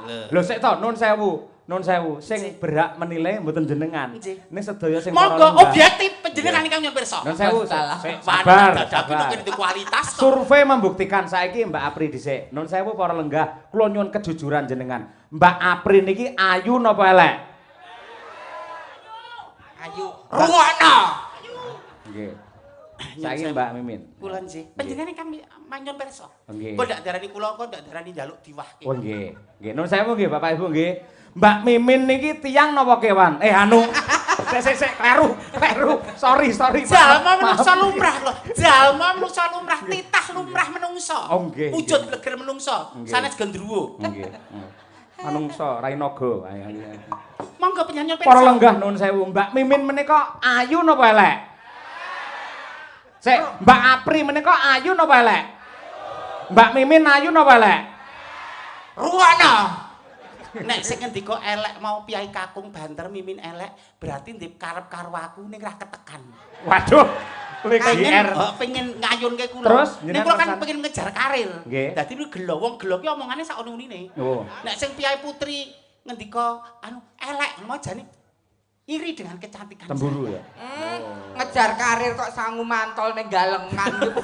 Lho. Lho, sik to, nun sewu. Nun sewu, sing berhak menilai mboten jenengan. Nggih. Ning sedaya sing para Monggo lenggah. Objektif panjenengan ingkang nyuwun pirsa. Nun sewu, Salah. sik, Sabar, sabar, dadaku sabar. nek kualitas to. Survei membuktikan saiki Mbak Apri dhisik. Nun sewu, para lenggah, kula nyuwun kejujuran jenengan. Mbak Apri niki ayu napa elek? Ayu. Rungokno. Nggih. Saiki Mbak Mimin. Kula nggih. Panjenengan ingkang manyun pirsa. Nggih. Kok ndak darani kula, kok ndak darani njaluk diwahke. Oh nggih. Nggih, nun sewu nggih, Bapak Ibu nggih. Mbak Mimin niki tiyang napa kewan? Eh anu. Sik, sik, sik, kleru, kleru. Sorry, sorry. Jalma Maaf. menungso lumrah lho. Jalma menungso lumrah, titah lumrah menungso. Oh, nggih, Wujud nggih. bleger menungso, Nggih. Sanes gendruwo. Nggih. Manungsa rai naga. Ayo, ayo. Monggo panjenengan pirsa. Para lenggah, nun sewu, Mbak Mimin menika ayu napa elek? Sik, Mbak Apri menika ayu napa elek? Mbak Mimin ayu napa elek? Rungokno. Nek sing ngendika elek mau piyai kakung banter, Mimin elek, berarti ndek karep karo aku ning ra ketekan. Waduh. Kowe Pengen GR. Oh, pengen ngayunke kula. Terus, ning jenengan kula kan kersane? Pengen ngejar karir. Nggih. Dadi niku gelo, wong gelo ki omongane sak unine. Oh. Nek sing piyai putri ngendika anu elek mau jane iri dengan kecantikan Cemburu saya. Ya. Ngejar karir kok sangu mantol ning galengan iki.